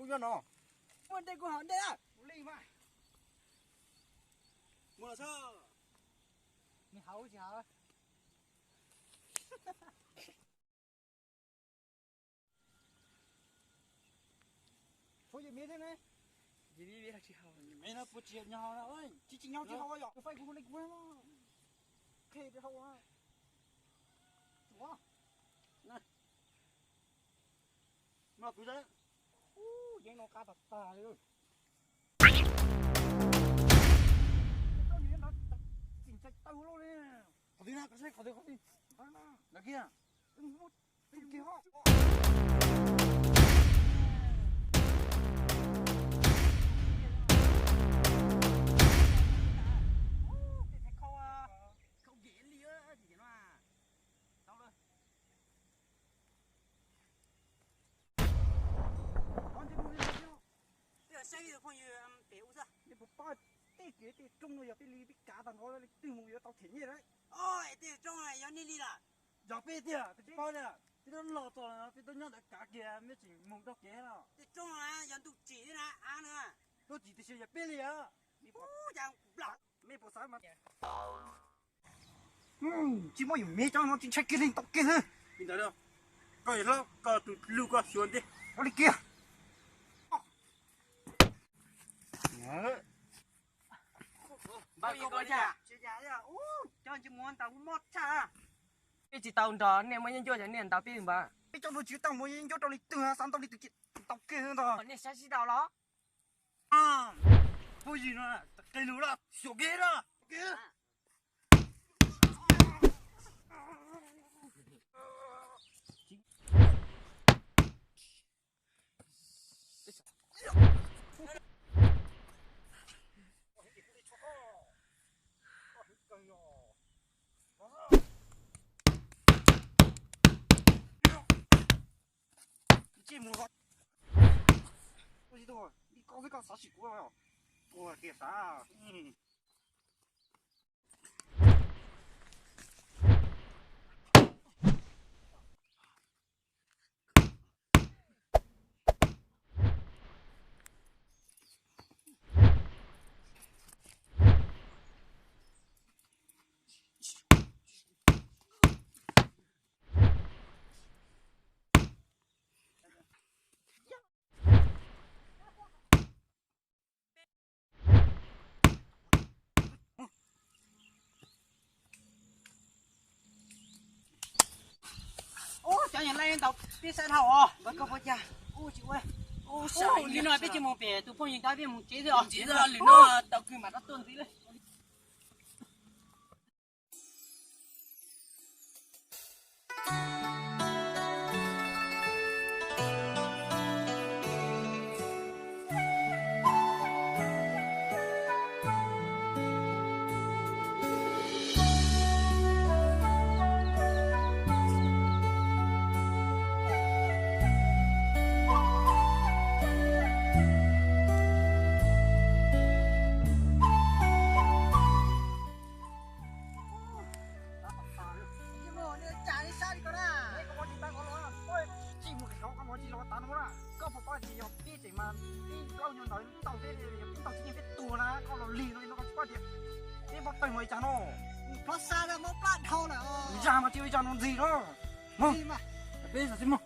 Nyob no. Muaj dej kuj haus dej. Mus li mas. Mus los xwb. Nws haus tsis haus. Tshuav yus miv thiab ne. Yus miv los tsis haus. Yus miv no puas tsis nyob haus na, tsis tsis nyob tsis haus yom, faib kuv hu li kuv no. Qhia rau haus. Ua. Mloog kuv, yeeb no qab tas tas li. Txim ntshai tawg loj li. Qhov twg na, qhov twg, qhov twg, qhov twg? Ntawm kiag. Peb saib tus phooj ywg pem ub xwb. Nej puas paub tej kev tej rooj no yog peb li peb kav tag nrho li twg mus yuav tau them nyiaj lawm? Oj, tej rooj yog nej li lawm. Yog peb tiag, peb tsis paub tiag, peb twb los txog peb twb nyob ntawd kav kiag, mej tseem mus tau kev los. Tej rooj yog ntuj tsim na, av na. Ntuj tsim tiam sis yog peb li a. Ub, cas kuv plam. Mej puas xav mas. Tsis muaj yus miv cov no tsis ntshai kiag li, tau kiag xwb. Li ntawd, koj yog hlob koj tus lug koj xyuas ntej. Ua li kiag. Cov ntsej muag ntawd mob tshaj. Peb tsis tau nrog nej muaj yeeb ncuab ces nej ntaus peb npav. Peb cov hluas tsis tau muaj yeeb ncuab rau li twg, xav ntaus li twg ces ntaus kiag ntag. Nej saib sib ntaus los. Phooj ywg no qis lus lawm, xyuas kiag lawm. Tsis mus li, koj xav sim kuv, kuv tias xav. Ub, cov niag laij ntaus peb saib dhau os, nkawd koj puas cas? Ub, tsis ua. Ub, li no peb cia mus pem tus phooj ywg ntawd peb mus tsev xwb os. Lwm no tau kws mam rov tuaj ntxiv lawm. Koj puas paub tias yog peb tseem mas peb plaub nyuag ntawd tau peb, yog peb ntaus tsis yeej peb tuag na, koj los lig no no koj tsis paub tias peb npau taws mus li cas no. Plab xa mob plab dhau lawm. Zag mas tsis ua li cas no ntxim no. Peb xav tsis mus.